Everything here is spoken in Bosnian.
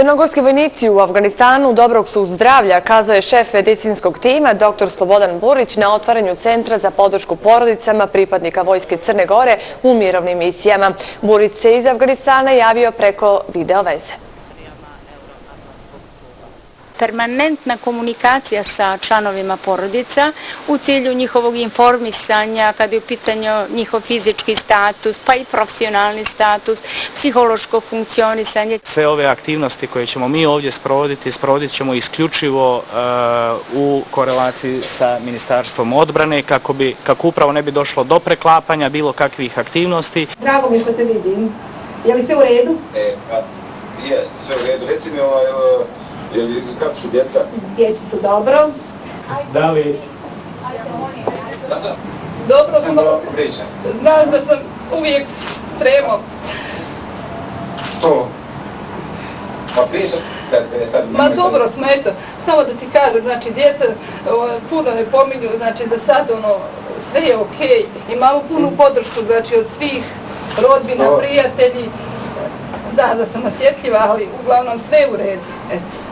Crnogorski vojnici u Afganistanu dobrog su zdravlja, kazao je šef medicinskog tima dr. Slobodan Burić na otvaranju Centra za podršku porodicama pripadnika Vojske Crne Gore u mirovnim misijama. Burić se iz Afganistana javio preko video veze. Permanentna komunikacija sa članovima porodica u cilju njihovog informisanja kada je u pitanju njihov fizički status, pa i profesionalni status, psihološko funkcionisanje. Sve ove aktivnosti koje ćemo mi ovdje sprovodit ćemo isključivo u korelaciji sa Ministarstvom odbrane kako upravo ne bi došlo do preklapanja bilo kakvih aktivnosti. Drago mi što te vidim. Je li sve u redu? Jeste, sve u redu. Reci mi kako su djeca? Djeca su dobro. Da li? Dobro sam. Znaš da sam uvijek spremao. Što? Pa pričam? Ma dobro smo, eto, samo da ti kažem, znači djeca puno ne pominju, znači za sad sve je okej. Imamo punu podršku, znači od svih rodbina, prijatelji. Da sam osjetljiva, ali uglavnom sve je u redu, eto.